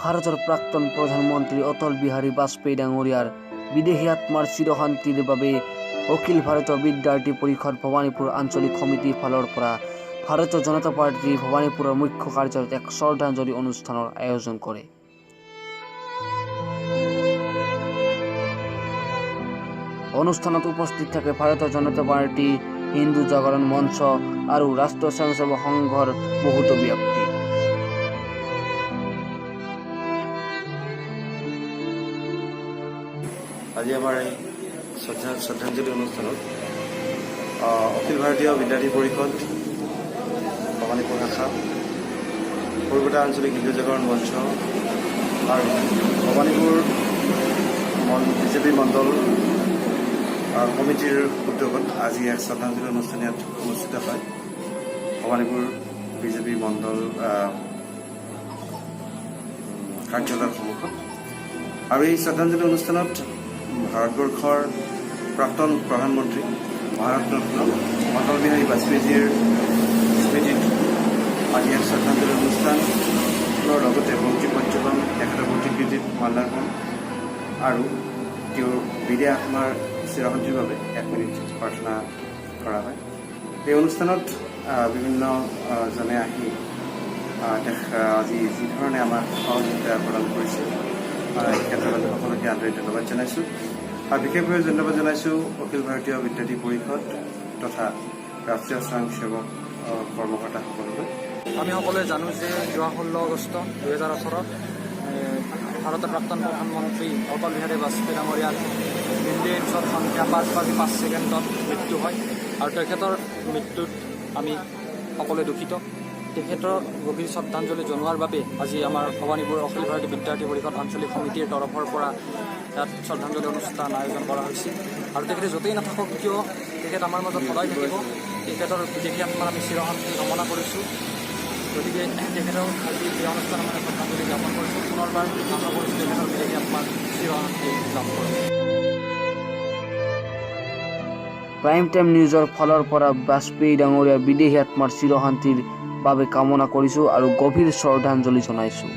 ভাৰতৰ প্ৰাক্তন প্ৰধানমন্ত্ৰী অটল বিহাৰী বাজপেয়ী ডাঙৰীয়াৰ বিদেহী আত্মাৰ চিৰশান্তিৰ বাবে অখিল ভাৰতীয় বিদ্যাৰ্থী পৰিষদ ভৱানীপুৰ আঞ্চলিক সমিতিৰ ফালৰ পৰা ভাৰতীয় জনতা পাৰ্টীৰ ভৱানীপুৰৰ মুখ্য কাৰ্যালয়ত এক শ্ৰদ্ধাঞ্জলি অনুষ্ঠানৰ আয়োজন কৰে। অনুষ্ঠানত উপস্থিত থাকে ভাৰতীয় জনতা পাৰ্টী, হিন্দু জাগৰণ মঞ্চ আৰু ৰাষ্ট্ৰীয় স্বয়ংসেৱক সংঘৰ বহুতো ব্যক্তি। আজি আমাৰ এই শ্ৰদ্ধাঞ্জলি অনুষ্ঠানত অখিল ভাৰতীয় বিদ্যাৰ্থী পৰিষদ ভৱানীপুৰ শাখা, সৰুপেটা আঞ্চলিক হিন্দু জাগৰণ মঞ্চ আৰু ভৱানীপুৰ বিজেপি মণ্ডল কমিটিৰ উদ্যোগত আজি এক শ্ৰদ্ধাঞ্জলি অনুষ্ঠান ইয়াত অনুষ্ঠিত হয় ভৱানীপুৰ বিজেপি মণ্ডল কাৰ্যালয়ৰ সন্মুখত। আৰু এই শ্ৰদ্ধাঞ্জলি অনুষ্ঠানত ভাৰতবৰ্ষৰ প্ৰাক্তন প্ৰধানমন্ত্ৰী ভাৰত ৰত্ন অটল বিহাৰী বাজপেয়ীজীৰ স্মৃতিত আজি এক শ্ৰদ্ধাঞ্জলি অনুষ্ঠানৰ লগতে বন্তি প্ৰজ্বলন, তেখেতৰ প্ৰতিকৃতিত মাল্যাৰ্পণ আৰু তেওঁৰ বিদেহী আত্মাৰ চিৰশান্তিৰ বাবে এক মিনিট প্ৰাৰ্থনা কৰা হয়। এই অনুষ্ঠানত বিভিন্ন জনে আহি আজি যিধৰণে আমাক সহযোগিতা প্ৰদান কৰিছে, এই ক্ষেত্ৰত আমি সকলোকে আন্তৰিক ধন্যবাদ জনাইছোঁ আৰু বিশেষভাৱে ধন্যবাদ জনাইছোঁ অখিল ভাৰতীয় বিদ্যাৰ্থী পৰিষদ তথা ৰাষ্ট্ৰীয় স্বয়ংসেৱক কৰ্মকৰ্তাসকললৈ। আমি সকলোৱে জানো যে যোৱা 16 আগষ্ট 2018ত ভাৰতৰ প্ৰাক্তন প্ৰধানমন্ত্ৰী অটল বিহাৰী বাজপেয়ী ডাঙৰীয়াৰ দিল্লী এইমছত সন্ধিয়া 5 বাজি 5 ছেকেণ্ডত মৃত্যু হয় আৰু তেখেতৰ মৃত্যুত আমি সকলোৱে দুখিত। তেখেতৰ গভীৰ শ্ৰদ্ধাঞ্জলি জনোৱাৰ বাবে আজি আমাৰ ভৱানীপুৰ অখিল ভাৰতীয় বিদ্যাৰ্থী পৰিষদ আঞ্চলিক সমিতিৰ তৰফৰ পৰা ইয়াত শ্ৰদ্ধাঞ্জলি অনুষ্ঠান আয়োজন কৰা হৈছে। আৰু তেখেতে য'তেই নাথাকক কিয়, তেখেত আমাৰ মাজত সদায় থাকিব। তেখেতৰ বিদেহী আত্মাৰ আমি চিৰশান্তি কামনা কৰিছোঁ। গতিকে তেখেতক আজি এই অনুষ্ঠানত মানে শ্ৰদ্ধাঞ্জলি জ্ঞাপন কৰিছোঁ। পুনৰবাৰ আশা কৰিছোঁ তেখেতৰ বিদেহী আত্মাৰ চিৰশান্তি লাভ কৰক। প্ৰাইম টাইম নিউজৰ ফালৰ পৰা বাজপেয়ী ডাঙৰীয়াৰ বিদেহী আত্মাৰ চিৰশান্তিৰ বাবে কামনা কৰিছোঁ আৰু গভীৰ শ্ৰদ্ধাঞ্জলি জনাইছোঁ।